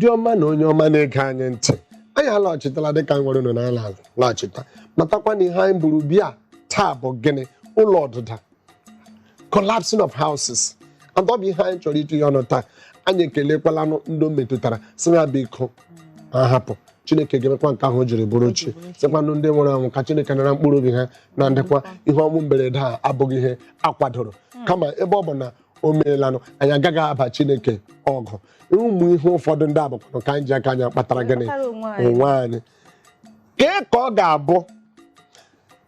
Ndị ọma na onye ọma na-ege anyị ntị, anyị alọghachitala dịka nwere unu n'ala laghachita. Matakwa na ihe anyị buru bịa taa bụ gịnị? Ụlọ ọdịda, collapsing of houses. And ọ bụ ihe anyị chọrọ itinye ọnụ taa. Anyị ekelekwalanụ ndị o metụtara, sị ya biko ha hapụ, Chineke ga-emekwa nke ahụ o jiri bụrụ chi. Sịkwanụ ndị nwụrụ anwụ ka Chineke nara mkpụrụ obi ha na ndịkwa. Ihe ọnwụ mberede a abụghị ihe akwadoro, kama ebe ọ bụ na o meelanụ, anyị agaghị aba Chineke ọgụ. Ụmụ ihe ụfọdụ ndị a bụkwanụ ka anyị ji aka anyị kpatara gịnị? Kpatara onwe anyị. Onwe anyị. Kee ka ọ ga-abụ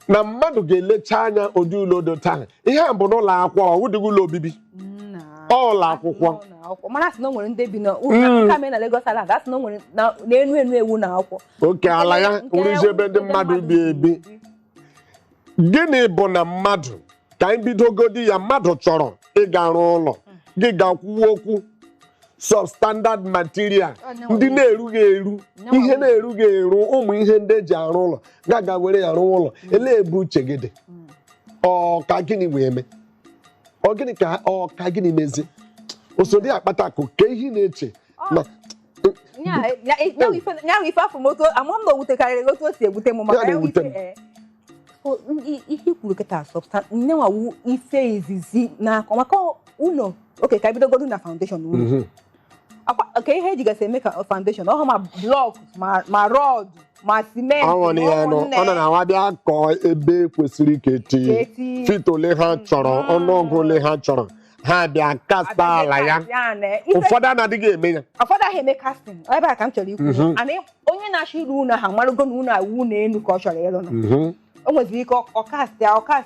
na mmadụ ga-elecha anya ụdị ụlọ dị taa? Ihe a bụ n'ụlọ akwụkwọ, ọ wụdịghị ụlọ obibi. Nna. Ọ ụlọ akwụkwọ. Ụlọ akwụkwọ. Mana asị na o nwere ndị bi na nke a mere na Lagos Island, asị na o nwere n'enu enu ewu na akwụkwọ. Oke ala ya wụrụzi ebe ndị mmadụ bi ebi. Gịnị bụ na mmadụ, ka anyị bidogodi ya, mmadụ chọrọ ịga rụọ ụlọ, gị ga-akwuwa okwu substandard material, ndị na-erughị eru, ihe na-erughị eru, ụmụ ihe ndị eji arụ ụlọ, ga-aga were ya rụọ ụlọ. Elee ebe uche gị dị? Ọ ka gịnị wee mee? Ọ gịnị ka ọ ka gịnị mezie osodi akpata akụ ka ihe ị na-eche na Ya bụ ife afọ m otu ama m na o wutekarịrị otu o si ewute m maka Ya ya bụ na-ewute ife m. So, ihe i kwuru kịta, substance nyenwawu ife izizi na maka ụlọ. Oke ka ebidogodu na foundation ụlọ. Akwa ka ihe ejigasị eme ka foundation ọhụ, ma block, ma rod, ma simenti. Ọ nwere ya nụ, ọ nọ na nwa bịa kọọ ebe kwesịrị ka etinye Ka etinye. feet ole ha chọrọ, ọnụọgụ ole ha chọrọ, ha bịa kasta ala ya. Ụfọdụ anaghị eme ya. Ụfọdụ ahụ eme casting. Ebe a ka m chọrọ ikwu. Ana onye na-achọ ịrụ ụlọ ahụ amarugo na ụlọ awụ ụlọ elu ka ọ chọrọ ịrụ nọ. O nweziri ike ọ cast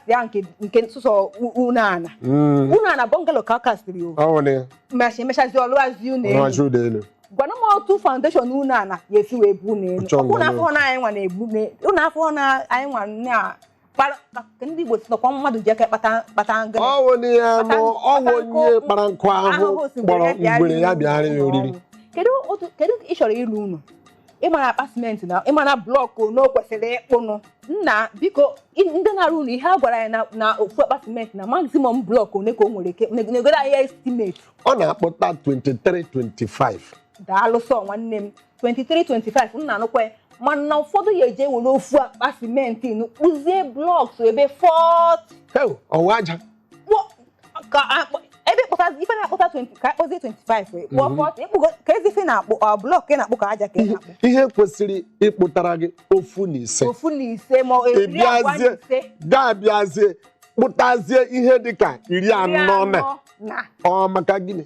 ya nke sụsọ ụlọ ana, ụlọ ana bungalow ka ọ castịrị o. Ọ nwere ya. Mechazi ọlụazi ụlọ elu. Ọrụazi ụlọ elu. Gwana m otu foundation ụlọ ana ya esi wee bu ụlọ elu. Chọọ Ọ bụ na ngwa. afọ na anyị nwa na-egbu ụlọ afọ na anyị nwa na ka ndị Igbo si nọkwa, mmadụ ji aka kpata kpata ngịnị? Ọ nwere ya nụ, ọ Kpata onye kpara nkụ ahụ ahụhụ si kpọrọ ngwere bịara ngwere ya bịara ya oriri. Kedu ị chọrọ ịlụ ụlọ, ịmara akpa simenti na ịmara block na o kwesịrị ịkpụnụ? Nna, biko, ndị na-arụ ụlọ, ihe a gwara ya na ofu akpa simenti na maximum block one ka o nwere ike negoro anyị estimate. Ọ na-akpọta 23 25. Daalụ sọ, nwanne m. 23 25 m na-anụkwa ya, mana ụfọdụ ya eje were ofu akpa simenti nụ kpụzie blocks ebe 40. Heo, ọwa aja. Ka ebe kpụta ife na-akpụta 20, ka akpụzie 25 wee kpụọ 40 ịkpụgo ka ezi ife na-akpụ, ọ block ị na-akpụ ka aja ka ị na-akpụ? Ihe kwesịrị ịkpụtara gị ofu na ise, ofu na ise ma 25. Ịbịazie ga-abịazie kpụtazie ihe dịka 40 na na ọ maka gịnị?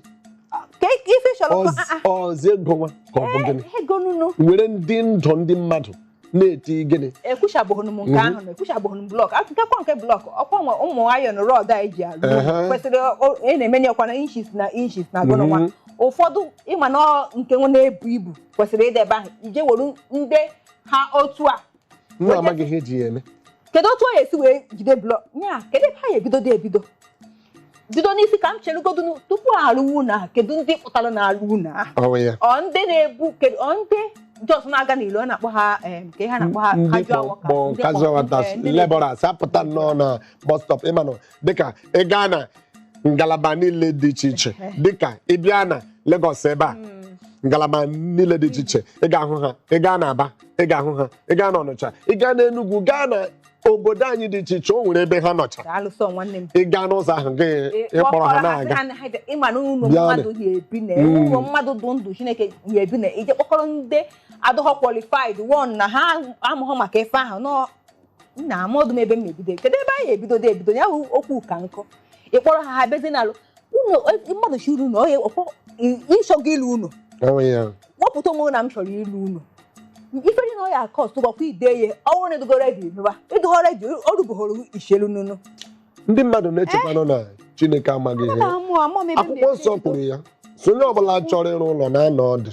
Ka ife chọrọ ka Ọzi ego nwa ka ọ bụ gịnị? Ego nunu. Were ndị ndụ ndị mmadụ na-eti gịnị? Ekwuchabụghị m nke ahụ na ekwuchabụghị m block nkekwa nke block ọkwa nwe ụmụ iron rod a eji alụ kwesịrị ị na-emenye ọkwa na inches na inches na agụnụnwa. Ụfọdụ ịma na nke nwe na-ebu ibu kwesịrị ịdebe ahụ ije were ndị ha otu a. M na-amaghị ihe eji ya eme. Kedu otu ọ ga-esi wee jide block nya? Kedu ebe ha ga-ebido dị ebido bido n'isi ka m cherugodu tupu alụ ụlọ ahụ? Kedu ndị pụtara na-alụ ụlọ ahụ? Ọwụ ya. Ọ ndị na-ebu, kedu ọ ndị just na-aga n'ilo a na-akpọ ha, ka ihe a na-akpọ ha? Ndị casual workers, kpọ ndị casual workers, ndị na-ebu- laborers apụta nnọọ na bus stop. Ịmanụ dịka ị gaa na ngalaba niile dị iche iche, dịka ị bịa na Lagos ebe a, ngalaba niile dị iche iche ị ga-ahụ ha. Ị gaa na Aba, ị ga-ahụ ha. Ị gaa na Ọnịcha, ị gaa na Enugu, gaa na obodo anyị dị iche iche, o nwere ebe ha nọcha. Daalụ sọ, nwanne m. Ị gaa n'ụzọ ahụ gị ịkpọrọ ha na-aga. Ịma na ụlọ Bịa. mmadụ ga-ebi na ụlọ mmadụ dị ndụ Chineke ga-ebi na ije kpọkọrọ ndị adịghọ qualified one na ha amụghọ maka ife ahụ nọ nna amọdụ m ebe m ebido. Kedu ebe anyị ebido dị ebido ya bụ okwu ka nkụ? Ịkpọrọ ha, ha bezi n'alụ ụlọ mmadụ chiri ụlọ onye ọkpọ ịchọgo ịlụ ụlọ. Ọ ya. Wepụta onwe na m chọrọ ịlụ ụlọ, ife dị na ọ ya cost gwakwa ide ya ọnwụ na ịdịgo ready nụba ịdịgo ready o ruboghoro ishelu nunu. Ndị mmadụ na-echekwanụ na Chineke amaghị ihe. Akwụkwọ nsọ kwuru ya so, onye ọbụla chọrọ ịrụ ụlọ na-anọ ọdụ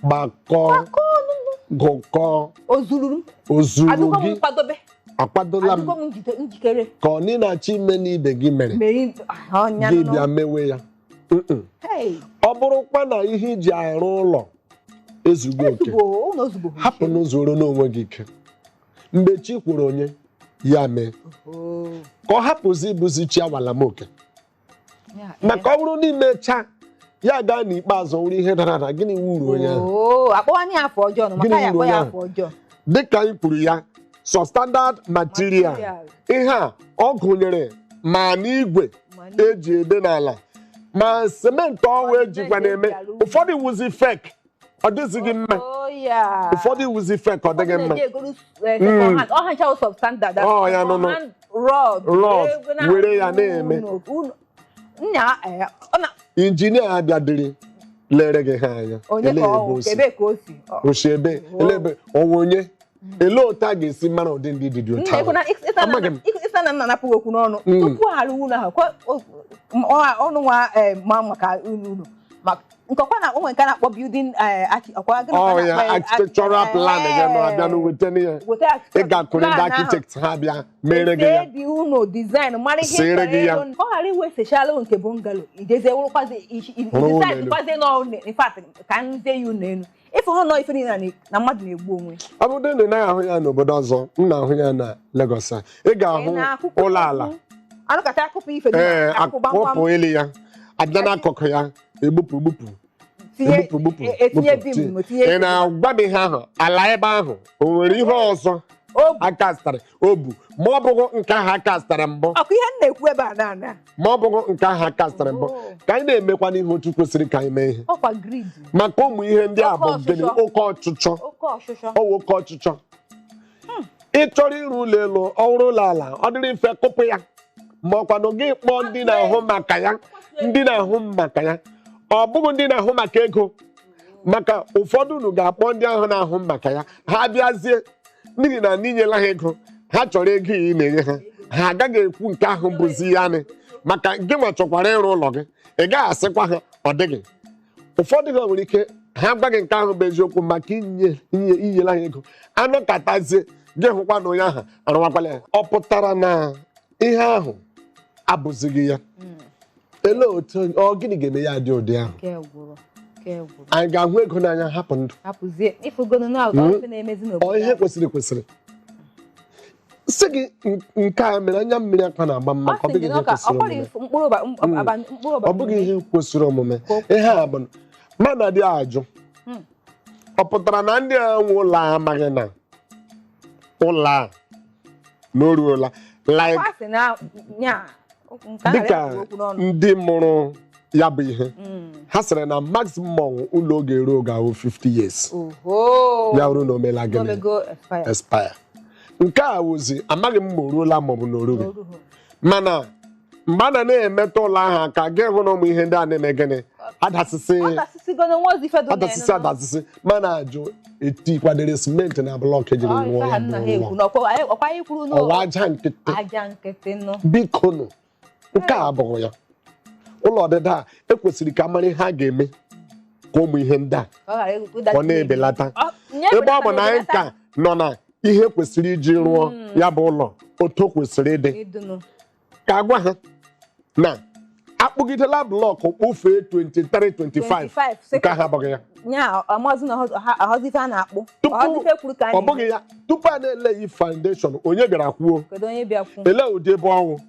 gbakọọ, gụkọọ. O zuru m? O zuru Adịgo m gị? nkwadobe. Akwadola m. Adịgo m njikere. Ka ọ na-achọ ime n'ibe gị mere mere ọnya gị nọ. Bịa mewe ya. Mm-mm. Hey, ọ bụrụkwa na ihe iji arụ ụlọ ezugo oke, ezugbo ụlọ ozugbo. Hapụ n'ụzọ n'onwe gị ike. Mgbe chi kwuru onye ya mee, ka ọ hapụzi ịbụzi chi awala m oke, maka ọ bụrụ na imechaa Ya gaa n'ikpeazụ nwere ihe dara ada. Gịnị wụ uru onye ahụ? Oo, akpọwanye ya afọ ọjọọ nụ maka Gịnị ya wuru akpọ ya onye afọ ọjọọ. Dịka anyị kwuru ya, substandard material. Material. Ihe a ọ gụnyere ma n'igwe Ma n'igwe. eji ede n'ala, ma simenti ọwa ejikwa na-eme. Ụfọdụ wuzi fake, ọ dịzighị mma. Oh, ya. Ụfọdụ wuzi fake, ọ dịghị mma. Ụfọdụ na-eji egoro, second hand. Ọ ha ncha wụ substandard. Ọ ya nụnụ. Second hand rod. Rod, Were were ya na-eme. Nya, ọ na Injinia abịadịrị lere gị ha anya. Onye Elee ka ọ ebe wụ? o si? Ebee ka o si? O si ebe? Elee ebe ọnwa onye? Elee otu a ga-esi mara ụdị ndị dị otu Nna, ahụ? ịkwụna- ịsa na- Amaghị m. ịsa na nna napụghị okwu n'ọnụ tupu ha alụwu ụlọ ahụ, ọnụ nwa, ma maka unu unu ma nkọkwa na onwe nke a na-akpọ building, ọkwa gịnị ka a Ọ ya na-akpọ ya? architectural plan gị nọ abịa n'weta ya. Weta Ị ga-akụrụ ndị plan ahụ. architect, ha bịa mere gị ya. See dị unu design, mara ihe Sere gị ya. chọrọ ịrụ, ka ọ ghara iwesechala nke bungalow, ijezie wụrụkwazi Rụọ ụlọ design elu. kwazie nọ. In fact, ka nzie ya ụlọ elu, ịfụ ha nọ ife niile na mmadụ na-egbu onwe. Ọ bụrụ na ị naghị ahụ ya n'obodo ọzọ, m na-ahụ ya na Lagos a. Ị ga-ahụ Ị na-akụkọ ụlọ ala. Anụkata akụpụ ife dị na akụpụ gbamgbam. Akụpụ elu ya, abịa n'akụkụ ya, egbupụ gbupụ, tinye egbupụ gbupụ, etinye gbupụ, beam, tinye. Ị na-agwa m ihe ahụ ala ebe ahụ, o nwere ihe ọzọ Obu. aka zụtara obu, ma ọ bụghị nke ahụ aka zụtara mbụ? Ọkụ ihe m na-ekwu ebe a na Ma ọ bụghị nke ahụ aka zụtara mbụ. Oh. Ka anyị na-emekwa n'ihe otu kwesịrị ka anyị mee ihe. Ọkwa greed. Maka ụmụ ihe ndị a Oke bụ gịnị? ọchịchọ. Oke ọchịchọ. Oke ọchịchọ. Ọwụ oke ọchịchọ. Ị chọrọ ịrụ ụlọ elu, ọrụ ụlọ ala, ọ dịrị mfe, kụpụ ya, ma ọkwanụ gị kpọọ ndị na-ahụ maka ya, ndị na-ahụ maka ya. Ọ bụghị ndị na-ahụ maka ego, maka ụfọdụ unu ga-akpọ ndị ahụ na-ahụ maka ya, ha bịazie, n'ihi na n'inyela ha ego, ha chọrọ ego ị na-enye ha, ha agaghị ekwu nke ahụ bụzi ya nị maka gị nwa chọkwara ịrụ ụlọ gị. Ị gaghị asịkwa ha ọ dịghị. Ụfọdụ ha nwere ike ha gwa gị nke ahụ bụ eziokwu maka inye inye inyela ha ego. Anọkatazie, gị hụkwa na onye ahụ arụwakwala ya, ọ pụtara na ihe ahụ abụzighị ya. Elee otu ọ gịnị ga-eme ya dị ụdị ahụ? Ke gwụrụ, ke gwụrụ. Anyị ga-ahụ ego n'anya, hapụ ndụ. Hapụzie ịfụgono na ọ ife na-emezi Ọ n'obodo ihe anyị. kwesịrị kwesịrị sị gị nke a mere anya mmiri akwa na-agba m, maka Ọ ọ sị bụghị gị ihe na ọ ka kwesịrị ọ kwara omume. mkpụrụ mkpụrụ Ọ bụghị ihe kwesịrị omume. Ka o Ihe a bụ mana dị ajụ. Ọ pụtara na ndị a nwe ụlọ a amaghị na ụlọ a na o ruola like Kwa sị na nya nke a dịka ghara ikwu okwu n'ọnụ. Ndị mụrụ ya bụ ihe, ha sịrị na maximum ụlọ oge eruo ga-awụ 50 years. Oho. Ya bụrụ na o meela gịnị? Omego expire. Expire. Nke a wụzi amaghị m ma o ruola maọbụ na o rughị. Oruhu. Mana mgbe a na na-emetụ ụlọ ahụ aka, gị hụ na ụmụ ihe ndị a na-eme gịnị? Adasịsị. Ọ dasịsịgo na nwa ozi ife dị. Adasịsị, adasịsị. Mana ajụ eti kwadere simenti na block ejiri Ọ rụọ ife ya ha bụ nna ha ụlọ. ekwu na ọkwa anyị kwuru Ọwa n'ụlọ aja nkịtị. Aja nkịtị nụ. Biko nụ, nke a abụghị ya. Ụlọ ọdịda a ekwesịrị ka mara ihe a ga-eme ka ụmụ ihe ndị a Ka ọ ghara ịda. ọ na-ebelata. Ebe ọ bụ na anyị ka nọ na ihe kwesịrị iji rụọ ya bụ ụlọ otu o kwesịrị ịdị, Ịdụnụ. ka agwa ha na akpụgidela block kpụfee 23, 25. 25. Nke ahụ abụghị ya. Nya amazi na ahọzi ife a na-akpụ. Tupu Ọhọzi ife kwuru ka a ọ bụghị ya, tupu a na-eleghị foundation, onye bịara kwuo? Kedu onye bịa kwu? Ele ụdị ebe ọnwụ,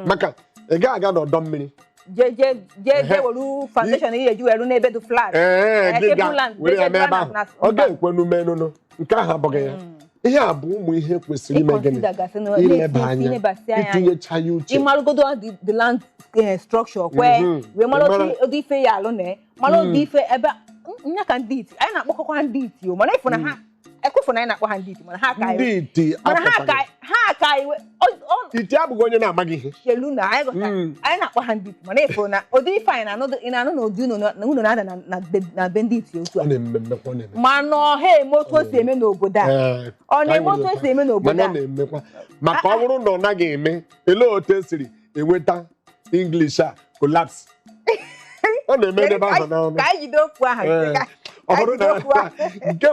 maka ị gaghị aga n'ọdọ mmiri. Je je je je were foundation ihe eji were n'ebe dị flat. Ee, gị table ga land, were ya mee ebe ahụ, na- ọ ga-ekwe n'ume nụnụ. Nke ahụ abụghị ya. Ihe a bụ ụmụ ihe kwesịrị ime gịnị? Ịconsider gasị na- Ileba na-esi- anya, ilebasị anya. ịtụnyecha ya uche. Ịmarụgodo the land structure kwe wee mara ụdị ife ya alụ na mara ụdị ife ebe nya ka ndị iti anyị na-akpọkọkwa ndị iti o, mana ịfụ na ha ekwefụ na anyị na-akpọ ha ndị iti, mana ha ka Ndị iti mana ha ka apụtaghị. Ha ka iwe Iti abụghị onye na-amaghị ihe. Chelu na anyị ghọtara. Anyị na-akpọ ha ndị iti, mana ịfụ na ụdị ife anyị na-anụ ị na-anụ na ụdị unu na unu na-ada na be ndị iti otu Ọ a. na-eme mmekwa, ọ na-eme. Mana ọha eme otu o si eme n'obodo a. Ee, Ọ na-eme otu o si eme n'obodo mana a. ọ na-emekwa, maka ọ bụrụ na ọ naghị eme, elee otu esiri enweta English a collapse? Ọ na-eme n'ebe ahụ n'ọnụ. Ka anyị jide okwu ahụ. Ee, Ka ọ anyị bụrụ jide okwu na ahụ. nke